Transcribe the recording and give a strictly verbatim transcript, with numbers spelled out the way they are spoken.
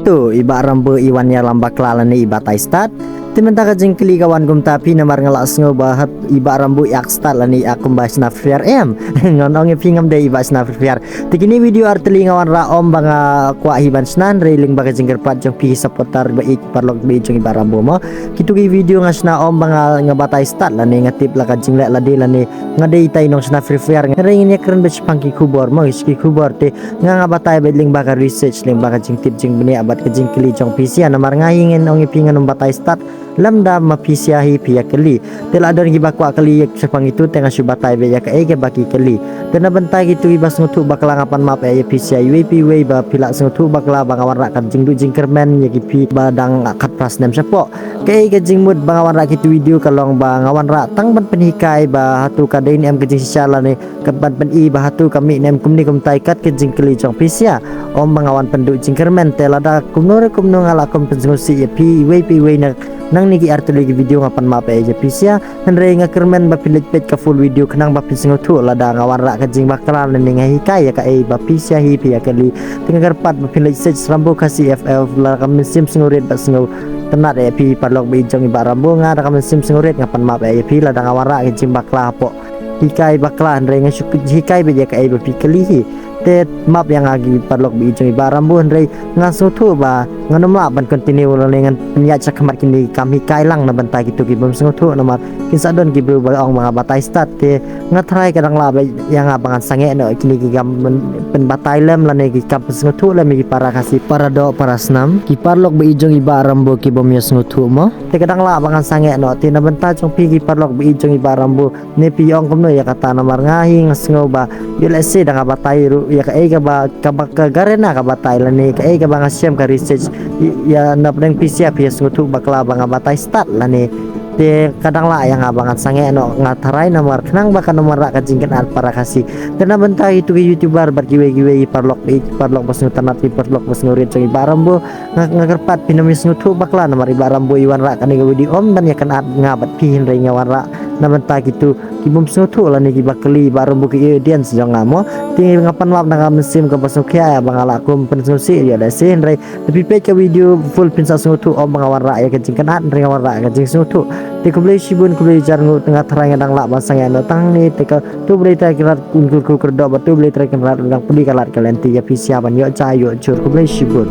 To, i Bah Rambo i wan ïalam bakla lane i batai stad. Te mynta ka jingkylli ka wan kumta phi namar nga la sngew ba hap i Bah Rambo i ak stad lane i ak kumba shna Free Fire em. Ngan ong ïa phi ngam dei i Bah shna Free Fire. Te kine video artylli nga wanrah ym ba nga kwah hi ban shna hynrei lyngba ka jingkyrpad jong phi supporter ba i paralok ba i jong i Bah Rambo mo. Kito ki video nga shna ym ba nga, nga batai stad lane nga tip la ka jingleh lade lane nga dei itai i nongshna Free Fire. Hynrei ngin ïakren beit shaphang ki khubor mo, ki khubor te nga, nga batai beit lyngba ka research, lyngba ka jingtip jingbniah bad ka jingkylli jong phi sha, namar nga hi ngan ong ïa phi ngan ym batai stad lymda ma phi sha hi phi ïakylli. Te la don kiba kwah kylli ïa shaphang itu te nga shu batai beit ïa kaei kaba ki kylli. Te na bynta kito kiba sngewthuh bakla nga pan map ïa phi sha iwei pa iwei ba phi la sngewthuh bakla ba nga wanrah ka jingduh jingkyrmen ïa ki phi ba dang khatphra snem shapoh. Kaei ka jingmut ba nga wanrah kito video ka long ba nga wanrah tang ban pynhikai ba hato ka dei ne em ka jingshisha lane ka ban pyni ba hato ka mih ne em kumne kumtai kat ka jingkylli jong phi sha. Ym ba nga wan pynduh jingkyrmen te lada kumno re kumno nga la kum pynsngewsih ïa phi iwei pa iwei na nangne ki artylli ki video nga pan map ïa phi sha. Hynrei nga kyrmen ba phi leit peit ka full video khnang ba phin sngewthuh lada nga wanrah ka jingbakla lane nga hikai ïa kaei ba phi sha hi phi ïakylli. Te nga kyrpad ba phin leit search Rambo Khasi F F la ka mynsiem sngewrit bad sngewtynnat ïa phi paralok ba i jong i Bah Rambo, nga da ka mynsiem sngewrit nga pan map ïa phi lada nga wanrah ka jingbakla hapoh hikai bakla hynrei nga shu hikai beit ïa kaei ba phi kylli hi. Te map ïa nga ki paralok ba i jong i Bah Rambo hynrei nga sngewthuh ba ngan ym lah ban continue lane ngan pynïaid shakhmat kine ki kam hikai lang na bynta kito ki bym sngewthuh namar kin sa don ki briew ba ong ba nga batai stad te nga tharai ka dang lah beit ïa nga ba ngan sangeh noh kine ki kam pyn-, pynbatai lem lane ki kam pynsngewthuh lem ïa ki para Khasi para doh para snam ki paralok ba i jong i Bah Rambo ki bym ïa sngewthuh mo. Te ka dang lah ba ngan sangeh noh te na bynta jong phi ki paralok ba i jong i Bah Rambo ne phi ong kumno ïa kata namar nga hi nga sngew ba ïoh lehse da nga batai ruh ïa kaei kaba, kaba ka Garena ka batai lane kaei kaba nga shem ka research ïa na pdeng phi sha phi ïa sngewthuh bakla ba nga batai stad lane. Te ka dang lah ïa nga ba ngan sangeh noh nga tharai namar khnang ba kan ym wanrah ka jingkynad para Khasi. Te na bynta kito ki YouTuber bad kiwei kiwei ki paralok, ki paralok ba sngewtynnat ki paralok ba sngewrit jong i Bah Rambo. Nga, nga kyrpad phin ym ïa sngewthuh bakla namar i Bah Rambo i wanrah kane ka video ym ban ïa kynad nga bad phi hynrei nga wanrah na bynta kito ki bym sngewthuh lane kiba kylli i Bah Rambo ki audience jong nga mo. Te nga pan map na ka mynsiem kaba sngewkhia ïa ba nga la kum pynsngewsih ïa lehse hynrei te phi peit ka video full phin sa sngewthuh ym ba nga wanrah ïa ka jingkynad hynrei nga wanrah ka jingsngewthuh. Te khublei shibun khublei jar nguh te nga tharai nga dang lah ban sangeh noh tang ne te ka to Blei Trai Kynrad un kyrkhu kyrdoh bad to Blei Trai Kynrad un dang plie ka lad ka lynti ïa phi sha ban ïoh jai ïoh jur khublei shibun.